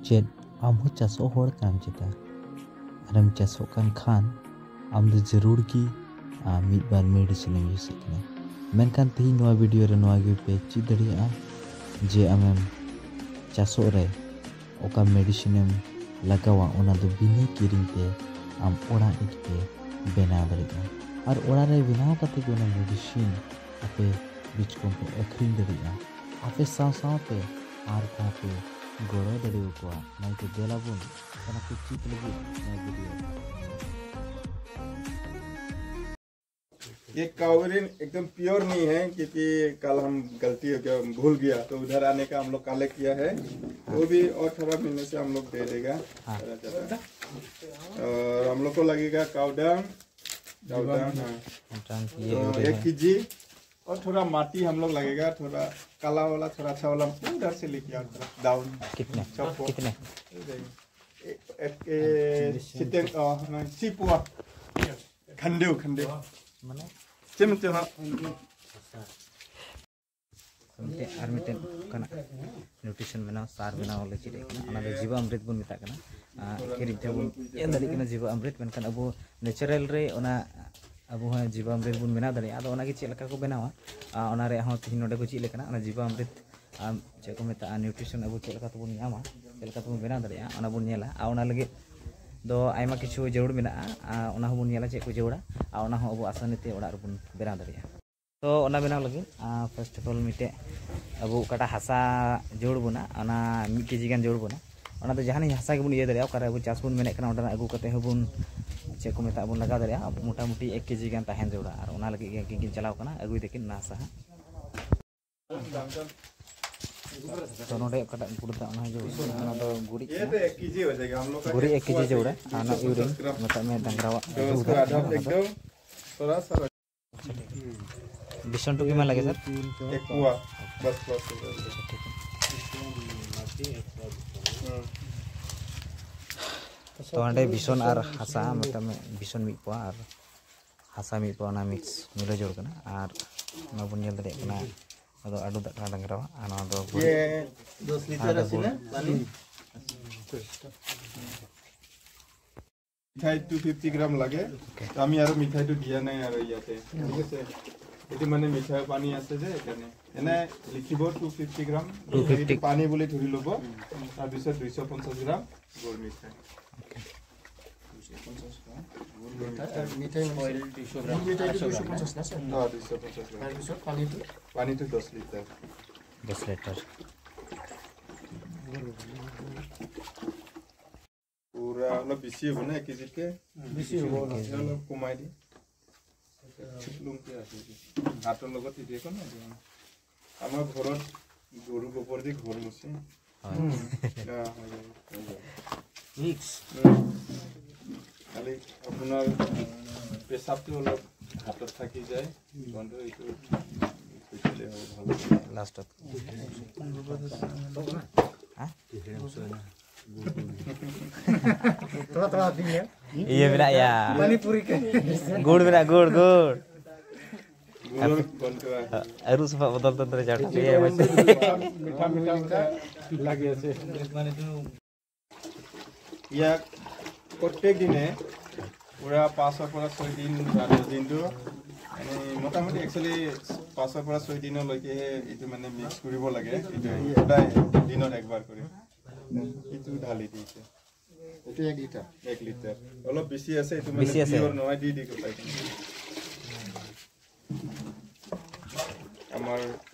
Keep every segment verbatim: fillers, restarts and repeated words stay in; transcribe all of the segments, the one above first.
ᱪᱮᱫ ᱟᱢ ᱦᱚᱸ ᱪᱟᱥᱚᱜ ᱦᱚᱲ ᱠᱟᱱᱟᱢ ᱪᱮᱛᱟ? ᱟᱨᱮᱢ ᱪᱟᱥᱚᱜ ᱠᱟᱱ ᱠᱷᱟᱱ ᱟᱢ ᱫᱚ ᱡᱟᱹᱨᱩᱲ ᱜᱮ ᱟᱨ ᱢᱤᱫ ᱵᱟᱨ medicine ᱮᱢ use ᱮᱫ ᱠᱟᱱᱟ᱾ ᱢᱮᱱᱠᱷᱟᱱ ᱛᱮᱦᱮᱧ ᱱᱚᱣᱟ video ᱨᱮ ᱱᱚᱣᱟ ᱜᱮ ᱯᱮ ᱪᱮᱫ ᱫᱟᱲᱮᱭᱟᱜᱼᱟ ᱡᱮ ᱟᱢᱮᱢ ᱪᱟᱥᱚᱜ ᱨᱮ ᱚᱠᱟ medicine ᱮᱢ ᱞᱟᱜᱟᱣᱟ, ᱚᱱᱟ ᱫᱚ ᱵᱤᱱᱟᱹ ᱠᱤᱨᱤᱧ ᱛᱮ ᱟᱢ ᱚᱲᱟᱜ ᱨᱮᱜᱮ ᱯᱮ ᱵᱮᱱᱟᱣ ᱫᱟᱲᱮᱭᱟᱜᱼᱟ᱾ ᱟᱨ ᱚᱲᱟᱜ ᱨᱮ ᱵᱮᱱᱟᱣ ᱠᱟᱛᱮ ᱜᱮ ᱚᱱᱟ medicine ᱟᱯᱮ ᱵᱤᱪᱠᱚᱢ ᱯᱮ ᱟᱹᱠᱷᱨᱤᱧ ᱫᱟᱲᱮᱭᱟᱜᱼᱟ᱾ ᱟᱯᱮ ᱥᱟᱶ ᱥᱟᱶᱛᱮ ᱟᱨ ᱠᱚᱦᱚᱸ ᱯᱮ ᱜᱚᱲᱚ ᱫᱟᱲᱮᱭᱟᱠᱚᱣᱟ᱾ ᱚᱱᱟᱛᱮ ᱫᱮᱞᱟ ᱵᱚᱱ ᱚᱱᱟ ᱠᱚ ᱪᱮᱫ ᱞᱟᱹᱜᱤᱫ ᱱᱚᱣᱟ video᱾ ये कावेरिन एकदम प्योर नहीं है, क्योंकि कल हम गलती हो गया, भूल गया, तो उधर आने का हम लोग कलेक्ट किया है। वो भी और थोड़ा महीने से हम लोग दे देगा। हाँ। और हम लोग को लगेगा कावडंग, कावडंग, हाँ। कावडंग ये तो हो गया एक है। केजी और थोड़ा माटी हम लोग लगेगा, थोड़ा काला वाला, थोड़ा अच्छा वाला, उधर से लेके आओ थोड़ा डाउन। कितने? चौको। कितने? एक, एक, ए, सितेन, अ, नहीं, सिपुआ। खंडेव, खंडेव। माने? चिम, चिम, हाँ। ᱢᱤᱫᱴᱮᱱ, ᱟᱨ ᱢᱤᱫᱴᱮᱱ ᱚᱱᱠᱟᱱᱟᱜ nutrition ᱵᱮᱱᱟᱣ, ᱥᱟᱨ ᱵᱮᱱᱟᱣ ᱞᱮ ᱪᱮᱫ ᱮᱫ ᱠᱟᱱᱟ, ᱚᱱᱟ ᱫᱚ ᱡᱤᱵᱟ ᱟᱢᱨᱤᱛ ᱵᱚᱱ ᱢᱮᱛᱟᱜ ᱠᱟᱱᱟ᱾ ᱟᱨ ᱠᱤᱨᱤᱧ ᱛᱮᱦᱚᱸ ᱵᱚᱱ ᱮᱢ ᱫᱟᱲᱮᱭᱟᱜ ᱠᱟᱱᱟ ᱡᱤᱵᱟ ᱟᱢᱨᱤᱛ, ᱢᱮᱱᱠᱷᱟᱱ ᱟᱵᱚ natural ᱨᱮ ᱚᱱᱟ ᱟᱵᱚ ᱦᱚᱸ ᱡᱤᱵᱟ ᱟᱢᱨᱤᱛ ᱵᱚᱱ ᱵᱮᱱᱟᱣ ᱫᱟᱲᱮᱭᱟᱜᱼᱟ᱾ ᱟᱫᱚ ᱚᱱᱟᱜᱮ ᱪᱮᱫ ᱞᱮᱠᱟ ᱠᱚ ᱵᱮᱱᱟᱣᱟ, ᱟᱨ ᱚᱱᱟ ᱨᱮᱭᱟᱜ ᱦᱚᱸ ᱛᱮᱦᱮᱧ ᱱᱚᱰᱮ ᱠᱚ ᱪᱮᱫ ᱞᱮ ᱠᱟᱱᱟ, ᱚᱱᱟ ᱡᱤᱵᱟ ᱟᱢᱨᱤᱛ, ᱟᱨ ᱪᱮᱫ ᱠᱚ ᱢᱮᱛᱟᱜᱼᱟ, nutrition ᱟᱵᱚ ᱪᱮᱫ ᱞᱮᱠᱟ ᱛᱮᱵᱚᱱ ᱧᱟᱢᱟ, ᱪᱮᱫ ᱞᱮᱠᱟ ᱛᱮᱵᱚᱱ ᱵᱮᱱᱟᱣ ᱫᱟᱲᱮᱭᱟᱜᱼᱟ, ᱚᱱᱟ ᱵᱚᱱ ᱧᱮᱞᱟ᱾ ᱟᱨ ᱚᱱᱟ ᱞᱟᱹᱜᱤᱫ ᱫᱚ ᱟᱭᱢᱟ ᱠᱤᱪᱷᱩ ᱡᱟᱹᱨᱩᱲ ᱢᱮᱱᱟᱜᱼᱟ, ᱟᱨ ᱚᱱᱟ ᱦᱚᱸᱵᱚᱱ ᱧᱮᱞᱟ ᱪᱮᱫ ᱠᱚ ᱡᱟᱹᱨᱩᱲᱟ, ᱟᱨ ᱚᱱᱟ ᱦᱚᱸ ᱟᱵᱚ ᱟᱥᱟᱱᱤ ᱛᱮ ᱚᱲᱟᱜ ᱨᱮᱵᱚᱱ ᱵᱮᱱᱟᱣ ᱫᱟᱲᱮᱭᱟᱜᱼᱟ᱾ ᱛᱚ ᱚᱱᱟ ᱵᱮᱱᱟᱣ ᱞᱟᱹᱜᱤᱫ, ᱟᱨ first of all ᱢᱤᱫᱴᱮᱡ ᱟᱵᱚ ᱚᱠᱟᱴᱟᱜ ᱦᱟᱥᱟ ᱡᱟᱹᱨᱩᱲ ᱵᱚᱱᱟ, ᱚᱱᱟ ᱢᱤᱫ ᱠᱮᱡᱤ ᱜᱟᱱ ᱡᱟᱹᱨᱩᱲ ᱵᱚᱱᱟ᱾ ᱚᱱᱟ ᱫᱚ ᱡᱟᱦᱟᱱᱤᱡ ᱦᱟᱥᱟ ᱜᱮᱵᱚᱱ ᱤᱭᱟᱹ ᱫᱟᱲᱮᱭᱟᱜᱼᱟ, ᱚᱠᱟᱨᱮ ᱟᱵᱚ ᱪᱟᱥ ᱵᱚᱱ ᱢᱮᱱᱮᱫ ᱠᱟᱱᱟ, ᱚᱸᱰᱮᱱᱟᱜ ᱟᱹᱜᱩ ᱠᱟᱛᱮ ᱦᱚᱸᱵᱚᱱ, ᱪᱮᱫ ᱠᱚ ᱢᱮᱛᱟᱜᱼᱟ, ᱵᱚᱱ ᱞᱟᱜᱟᱣ ᱫᱟᱲᱮᱭᱟᱜᱼᱟ᱾ ᱢᱚᱴᱟᱢᱩᱴᱤ ᱮᱠ ᱠᱮᱡᱤ ᱜᱟᱱ ᱛᱟᱦᱮᱱ ᱡᱟᱹᱨᱩᱲᱟ, ᱟᱨ ᱚᱱᱟ ᱞᱟᱹᱜᱤᱫ ᱜᱮ ᱩᱱᱠᱤᱱ ᱠᱤᱱ ᱪᱟᱞᱟᱣ ᱠᱟᱱᱟ, ᱟᱹᱜᱩᱭ ᱫᱟᱹᱠᱤᱱ ᱚᱱᱟ ᱦᱟᱥᱟ ᱦᱟᱸᱜ᱾ ᱛᱚ ᱱᱚᱰᱮ ᱚᱠᱟᱴᱟᱜ ᱜᱩᱲᱫᱟ, ᱚᱱᱟ ᱦᱤᱡᱩᱜ, ᱚᱱᱟ ᱫᱚ ᱜᱩᱨᱤᱡ ᱠᱟᱱᱟ᱾ ᱜᱩᱨᱤᱡ ᱮᱠ ᱠᱮᱡᱤ ᱡᱟᱹᱨᱩᱲᱟ, ᱟᱨ ᱚᱱᱟ ᱤᱭᱩᱨᱤᱱ, ᱢᱮᱛᱟᱜ ᱢᱮ ᱰᱟᱝᱨᱟᱣᱟᱜ ᱜᱩᱨᱤᱡ ᱫᱚ, ᱚᱱᱟ ᱫᱚ ᱵᱤᱥᱚᱱ ᱴᱩᱠᱩᱡ ᱢᱟ ᱞᱟᱜᱮ ᱥᱟᱨ᱾ ᱮᱠᱩᱣᱟ, ᱵᱟᱥ, ᱵᱟᱥ, ᱵᱟᱥ᱾ ᱟᱪᱪᱷᱟ, ᱴᱷᱤᱠ ᱜᱮᱭᱟ᱾ ᱦᱩᱸ᱾ ᱛᱚ ᱚᱸᱰᱮ ᱵᱤᱥᱚᱱ ᱟᱨ ᱦᱟᱥᱟ, ᱢᱮᱛᱟᱜ ᱢᱮ ᱵᱤᱥᱚᱱ ᱢᱤᱫ ᱯᱳᱣᱟ ᱟᱨ ᱦᱟᱥᱟ ᱢᱤᱫ ᱯᱳᱣᱟ, ᱚᱱᱟ ᱢᱤᱠᱥ ᱢᱤᱞᱟᱹ ᱡᱳᱲ ᱠᱟᱱᱟ᱾ ᱟᱨ ᱚᱱᱟ ᱵᱚᱱ ᱧᱮᱞ ᱫᱟᱲᱮᱭᱟᱜ ᱠᱟᱱᱟ, ᱚᱱᱟ ᱫᱚ ᱟᱹᱰᱩ ᱫᱟᱜ ᱠᱟᱱᱟ ᱰᱟᱝᱨᱟᱣᱟᱜ, ᱟᱨ ᱱᱚᱣᱟ ᱫᱚ ᱜᱩᱨᱤᱡ᱾ ये दस लीटर ᱟᱨ ᱟᱥᱤᱱᱟ ᱯᱟᱱᱤ? মিঠাই টু ফিফটি গ্ৰাম লাগে। তো আমি আৰু মিঠাইটো দিয়া নাই আৰু ইয়াতে, ঠিক আছে? এইটো মানে মিঠাই পানী আছে যে সেইকাৰণে। এনে লিখিব two fifty gram, two fifty. এইটো পানী বুলি ধৰি ল'ব। তাৰপিছত দুইশ পঞ্চাছ গ্ৰাম গুৰ মিঠাই। মিঠাই মানে অইল দুইশ গ্ৰাম, গুৰ মিঠাইটো আঢ়ৈশ গ্ৰাম। দুইশ পঞ্চাছ না, ছাৰ? অ, দুইশ পঞ্চাছ গ্ৰাম। তাৰপিছত পানীটো? পানীটো দহ লিটাৰ। দহ লিটাৰ। পুৰা অলপ বেছি হ'ব নে এক কেজিতকে? বেছি হ'ব। অলপ কমাই দি। লুমকে আছে। ভাতৰ লগত তেতিয়া একো নাই দিয়া। আমাৰ ঘৰত গৰু গোবৰ দি ঘৰ মচি। হয়। উম। অ, হয়, হয়, হয়। মিক্স। উম। খালি আপোনাৰ পেচাবটো অলপ হাতত থাকি যায়। বন্ধ এইটো পিছলে হ'ব, ভাল লাগে। লাষ্টত। হা? Iya, benar ya. Guur, benar, guur, guur. Aru supa bodol tantra jatuh ya, Mas. মিঠা মিঠা লাগে আছে। ইয়াক প্ৰত্যেক দিনে পুৰা পাঁচৰ পৰা ছয় দিন, দিনটো মানে মোটামুটি একচুৱেলি পাঁচৰ পৰা ছয় দিনলৈকেহে এইটো মানে মিক্স কৰিব লাগে। এইটো সদায় দিনত একবাৰ কৰি এইটো ঢালি দিছে। এইটো এক লিটাৰ। এক লিটাৰ। অলপ বেছি আছে, এইটো মানে বেছি আছে। পিয়ৰ নহয়, দি দি গোটাই দিম। আমাৰ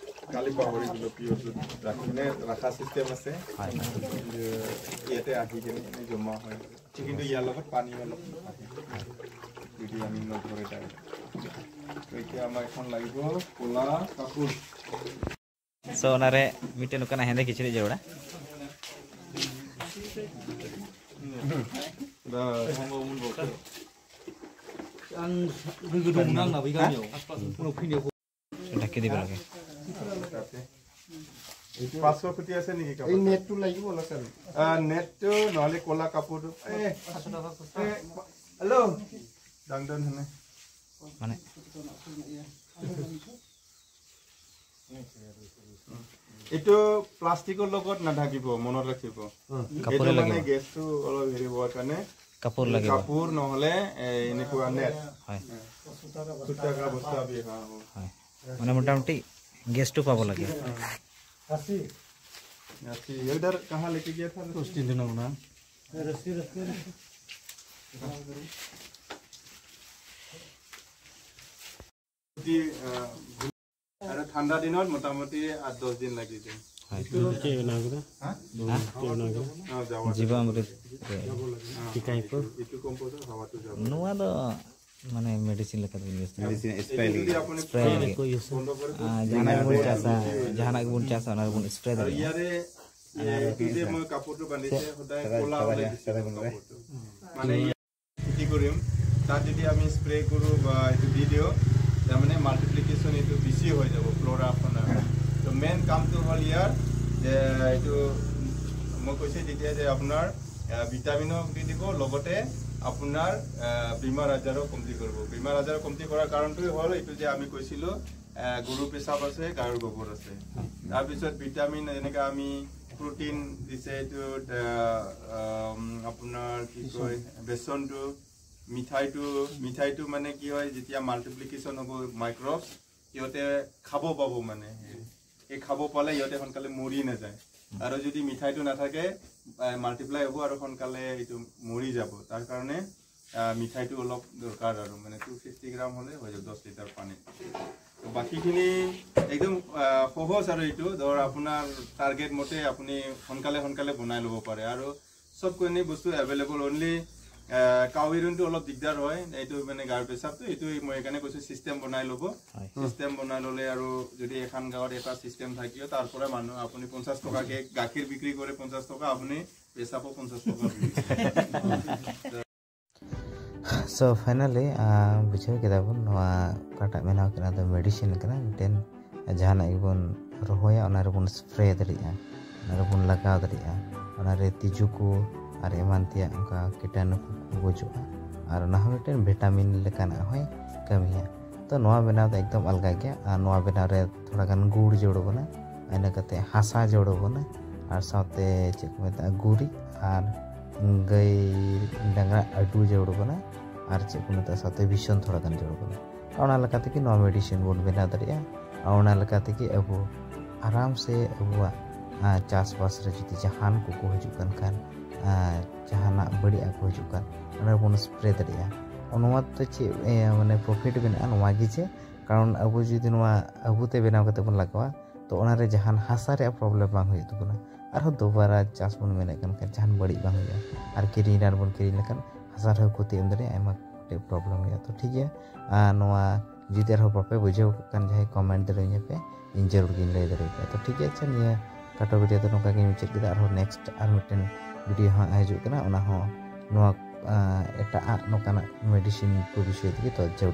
কালি পাহৰি গ'লো, পিয়ৰটো ৰাখিলে ৰখা চিষ্টেম আছে। হয়। যে ইয়াতে আহি কেনে জমা হয়। কিন্তু ইয়াৰ লগত পানী অলপ আহে। যদি আমি নধৰে তাই। তো এতিয়া আমাৰ এখন লাগিব ক'লা কাপোৰ। So, ᱚᱱᱟᱨᱮ ᱢᱤᱫᱴᱮᱱ ᱱᱚᱝᱠᱟᱱᱟᱜ ᱦᱮᱸᱫᱮ ᱠᱤᱪᱨᱤᱡ ᱡᱟᱹᱨᱩᱲᱟ᱾ ᱰᱷᱟᱠᱤ ᱫᱤᱵᱮ ᱞᱟᱜᱮ᱾ পাঁচশ ফুটি আছে নেকি এই কাপোৰ? নেটটো লাগিব না, ছাৰ? আহ, নেটটো নহ'লে ক'লা কাপোৰটো। এ, এ, হেল্ল'। ডাঙৰ ডাঙৰ হেনে। মানে? এইটো প্লাষ্টিকৰ লগত নাঢাকিব, মনত ৰাখিব। এইটো কাপোৰে মানে লাগিব। গেছটো অলপ হেৰি হোৱাৰ কাৰণে কাপোৰ লাগিব। কাপোৰ নহ'লে এ, এনেকুৱা নেট। হয়। সুতা কা বস্তা ভি, হ্যাঁ, হ্যাঁ। হয়। মানে মোটামুটি গেছটো পাব লাগে। रस्सी, इधर कहाँ लेके गया था? उस दिन दिनों में ना। মোটামুটি, আহ, আৰু ঠাণ্ডা দিনত মোটামুটি আঠ দহ দিন লাগি যায়। হয়। হা? জীৱামৃত অ, যাব। জীৱামৃত অ, এইটো কম্পোজৰ হাৱাটো যাব। ᱱᱚᱣᱟ ᱫᱚ ᱢᱟᱱᱮ ᱢᱮᱰᱤᱥᱤᱱ ᱞᱮᱠᱟᱛᱮ ᱤᱭᱩᱡᱽ ᱫᱟ᱾ মেডিচিন স্প্ৰে এইটো লাগে। যদি আপুনি স্প্ৰে লাগে। বন্ধ কৰি আহ, ধান আগবন চাষা, ধান আগবন চাষা, ওনার বোন স্প্ৰে আৰু লাগে। ইয়াৰে এইটো যে মই কাপোৰটো বান্ধিছে সদায় ক'লা হ'লে বেছি ভাল কাপোৰটো। মানে ইয়াত খেতি কৰিম, তাত যদি আমি স্প্ৰে কৰোঁ বা এইটো দি দিওঁ, তাৰমানে মাল্টিপ্লিকেশ্যন এইটো বেছি হৈ যাব ফ্ল'ৰা ফনা। তো মেইন কামটো হ'ল ইয়াৰ যে এইটো মই কৈছোঁ তেতিয়া যে আপোনাৰ ভিটামিনো দি দিব, লগতে আপোনাৰ বেমাৰ আজাৰো কমতি কৰিব। বেমাৰ আজাৰ কমতি কৰাৰ কাৰণটোৱে হ'ল এইটো যে আমি কৈছিলোঁ, আহ, গৰু পেচাব আছে, গাইৰ গোবৰ আছে। তাৰপিছত ভিটামিন যেনেকে আমি প্ৰটিন দিছে এইটো, আহ, আম, আপোনাৰ কি কয়, বেচনটো, মিঠাইটো। মিঠাইটো মানে কি হয়, যেতিয়া মাল্টিপ্লিকেশ্যন হ'ব মাইক্ৰবছ, সিহঁতে খাব পাব মানে। এই খাব পালে সিহঁতে সোনকালে মৰি নাযায়। আৰু যদি মিঠাইটো নাথাকে, মাল্টিপ্লাই হ'ব আৰু সোনকালে এইটো মৰি যাব। তাৰ কাৰণে আহ, মিঠাইটো অলপ দৰকাৰ আৰু, মানে টু ফিফটি গ্ৰাম হ'লে হৈ যাব দহ লিটাৰ পানীত। তো বাকীখিনি একদম আহ, সহজ আৰু এইটো ধৰ আপোনাৰ টাৰ্গেট মতে আপুনি সোনকালে সোনকালে বনাই ল'ব পাৰে। আৰু চব কোনো বস্তু এভেইলেবল, অনলি কাউ ইউৰিনটো অলপ দিগদাৰ হয়, এইটো মানে গাৰ পেচাবটো, এইটো মই সেইকাৰণে কৈছোঁ ছিষ্টেম বনাই ল'ব। ছিষ্টেম বনাই ল'লে আৰু যদি এখন গাঁৱত এটা ছিষ্টেম থাকিও তাৰ পৰা মানুহ আপুনি পঞ্চাছ টকাকে গাখীৰ বিক্ৰী কৰে, পঞ্চাছ টকা আপুনি পেচাবো পঞ্চাছ টকা বিক্ৰী কৰে। So finally, ᱵᱩᱡᱷᱟᱹᱣ ᱠᱮᱫᱟ ᱵᱚᱱ ᱱᱚᱣᱟ ᱚᱠᱟᱴᱟᱜ ᱵᱮᱱᱟᱣ ᱠᱟᱱᱟ ᱫᱚ ᱢᱮᱰᱤᱥᱤᱱ ᱠᱟᱱᱟ, ᱢᱤᱫᱴᱮᱱ ᱡᱟᱦᱟᱱᱟᱜ ᱜᱮᱵᱚᱱ ᱨᱚᱦᱚᱭᱟ ᱚᱱᱟ ᱨᱮᱵᱚᱱ ᱥᱯᱨᱮ ᱫᱟᱲᱮᱭᱟᱜᱼᱟ, ᱚᱱᱟ ᱨᱮᱵᱚᱱ ᱞᱟᱜᱟᱣ ᱫᱟᱲᱮᱭᱟᱜᱼᱟ, ᱚᱱᱟ ᱨᱮ ᱛᱤᱡᱩ ᱠᱚ ᱟᱨ ᱮᱢᱟᱱ ᱛᱮᱭᱟᱜ ᱚᱱᱠᱟ ᱠᱤᱴᱟᱱᱩ ᱠᱚ ᱜᱩᱡᱩᱜᱼᱟ᱾ ᱟᱨ ᱚᱱᱟ ᱦᱚᱸ ᱢᱤᱫᱴᱮᱱ ᱵᱷᱤᱴᱟᱢᱤᱱ ᱞᱮᱠᱟᱱᱟᱜ ᱦᱚᱸᱭ ᱠᱟᱹᱢᱤᱭᱟ᱾ ᱛᱚ ᱱᱚᱣᱟ ᱵᱮᱱᱟᱣ ᱫᱚ ᱮᱠᱫᱚᱢ ᱟᱞᱜᱟ ᱜᱮᱭᱟ᱾ ᱟᱨ ᱱᱚᱣᱟ ᱵᱮᱱᱟᱣ ᱨᱮ ᱛᱷᱚᱲᱟ ᱜᱟᱱ ᱜᱩᱲ ᱡᱟᱹᱨᱩᱲ ᱵᱚᱱᱟ᱾ ᱤᱱᱟᱹ ᱠᱟᱛᱮ ᱦᱟᱥᱟ ᱡᱟᱹᱨᱩᱲ ᱟᱵᱚᱱᱟ, ᱟᱨ ᱥᱟᱶᱛᱮ ᱪᱮᱫ ᱠᱚ ᱢᱮᱛᱟᱜᱼᱟ, ᱜᱩᱨᱤᱡ ᱟᱨ ᱜᱟᱹᱭ ᱰᱟᱝᱨᱟ ᱟᱹᱰᱩ ᱡᱟᱹᱨᱩᱲ ᱟᱵᱚᱱᱟ, ᱟᱨ ᱪᱮᱫ ᱠᱚ ᱢᱮᱛᱟᱜᱼᱟ, ᱥᱟᱶᱛᱮ ᱵᱤᱥᱚᱱ ᱛᱷᱚᱲᱟ ᱜᱟᱱ ᱡᱟᱹᱨᱩᱲ ᱟᱵᱚᱱᱟ᱾ ᱚᱱᱟ ᱞᱮᱠᱟ ᱛᱮᱜᱮ ᱱᱚᱣᱟ ᱢᱮᱰᱤᱥᱤᱱ ᱵᱚᱱ ᱵᱮᱱᱟᱣ ᱫᱟᱲᱮᱭᱟᱜᱼᱟ᱾ ᱟᱨ ᱚᱱᱟ ᱞᱮᱠᱟ ᱛᱮᱜᱮ ᱟᱵᱚ ᱟᱨᱟᱢ ᱥᱮ ᱟᱵᱚᱣᱟᱜ, ᱟᱨ, ᱪᱟᱥᱵᱟᱥ ᱨᱮ ᱡᱩᱫᱤ ᱡᱟᱦᱟᱱ ᱠᱚᱠᱚ ᱦᱤᱡᱩᱜ ᱠᱟᱱ ᱠᱷᱟᱱ, ᱟᱨ, ᱡᱟᱦᱟᱱᱟᱜ ᱵᱟᱹᱲᱤᱡ ᱟᱜ ᱠᱚ ᱦᱤᱡᱩᱜ ᱠᱟᱱ, ᱚᱱᱟ ᱵᱚᱱ ᱥᱯᱨᱮ ᱫᱟᱲᱮᱭᱟᱜᱼᱟ᱾ ᱱᱚᱣᱟ ᱛᱮ ᱪᱮᱫ, ᱮ, ᱢᱟᱱᱮ ᱯᱨᱚᱯᱷᱤᱴ ᱢᱮᱱᱟᱜᱼᱟ? ᱱᱚᱣᱟ ᱜᱮ ᱡᱮ, ᱠᱟᱨᱚᱱ ᱟᱵᱚ ᱡᱩᱫᱤ ᱱᱚᱣᱟ ᱟᱵᱚ ᱛᱮ ᱵᱮᱱᱟᱣ ᱠᱟᱛᱮ ᱵᱚᱱ ᱞᱟᱜᱟᱣᱟ, ᱛᱚ ᱚᱱᱟᱨᱮ ᱡᱟᱦᱟᱱ ᱦᱟᱥᱟ ᱨᱮᱭᱟᱜ ᱯᱨᱚᱵᱞᱮᱢ ᱵᱟᱝ ᱦᱩᱭᱩᱜ ᱛᱟᱵᱚᱱᱟ᱾ ᱟᱨᱦᱚᱸ ᱫᱩᱵᱟᱨᱟ ᱪᱟᱥ ᱵᱚᱱ ᱢᱮᱱᱮᱫ ᱠᱟᱱ ᱠᱷᱟᱱ ᱡᱟᱦᱟᱱ ᱵᱟᱹᱲᱤᱡ ᱵᱟᱝ ᱦᱩᱭᱩᱜᱼᱟ᱾ ᱟᱨ ᱠᱤᱨᱤᱧ ᱨᱟᱱ ᱵᱚᱱ ᱠᱤᱨᱤᱧ ᱞᱮᱠᱷᱟᱱ ᱦᱟᱥᱟ ᱨᱮᱦᱚᱸ ᱠᱷᱚᱛᱤ ᱮᱢ ᱫᱟᱲᱮᱭᱟᱜᱼᱟ, ᱟᱭᱢᱟ ᱜᱚᱴᱮᱡ ᱯᱨᱚᱵᱞᱮᱢ ᱦᱩᱭᱩᱜᱼᱟ᱾ ᱛᱚ ᱴᱷᱤᱠ ᱜᱮᱭᱟ, ᱟᱨ ᱱᱚᱣᱟ ᱡᱩᱫᱤ ᱟᱨᱦᱚᱸ ᱵᱟᱯᱮ ᱵᱩᱡᱷᱟᱹᱣ ᱠᱟᱜ ᱠᱷᱟᱱ ᱡᱟᱦᱟᱸᱭ ᱠᱚᱢᱮᱱᱴ ᱫᱟᱲᱮᱭᱟᱹᱧᱟ ᱯᱮ, ᱤᱧ ᱡᱟᱹᱨᱩᱲ ᱜᱤᱧ ᱞᱟᱹᱭ ᱫᱟᱲᱮᱭᱟᱯᱮᱭᱟ᱾ ᱛᱚ ᱴᱷᱤᱠ ᱜᱮᱭᱟ, ᱟᱪᱪᱷᱟ, ᱱᱤᱭᱟᱹ ᱠᱷᱟᱴᱚ ᱵᱷᱤᱰᱤᱭᱳ ᱫᱚ ᱱᱚᱝᱠᱟ ᱜᱤᱧ ᱢᱩᱪᱟᱹᱫ ᱠᱮᱫᱟ᱾ ᱟᱨᱦᱚᱸ ᱱᱮᱠᱥᱴ ᱟᱨ ᱢᱤᱫᱴᱮᱱ ᱵᱷᱤᱰᱤᱭᱳ ᱦᱟᱸᱜ ᱦᱤᱡᱩᱜ ᱠᱟᱱᱟ, ᱚᱱᱟ ᱦᱚᱸ ᱱᱚᱣᱟ, ᱟᱸ, ᱮᱴᱟᱜ ᱟᱜ ᱱᱚᱝᱠᱟᱱᱟᱜ ᱢᱮᱰᱤᱥᱤᱱ ᱠᱚ ᱵᱤᱥᱚᱭ ᱛᱮᱜᱮ᱾ ᱛᱚ ᱡᱟᱹᱨᱩᱲ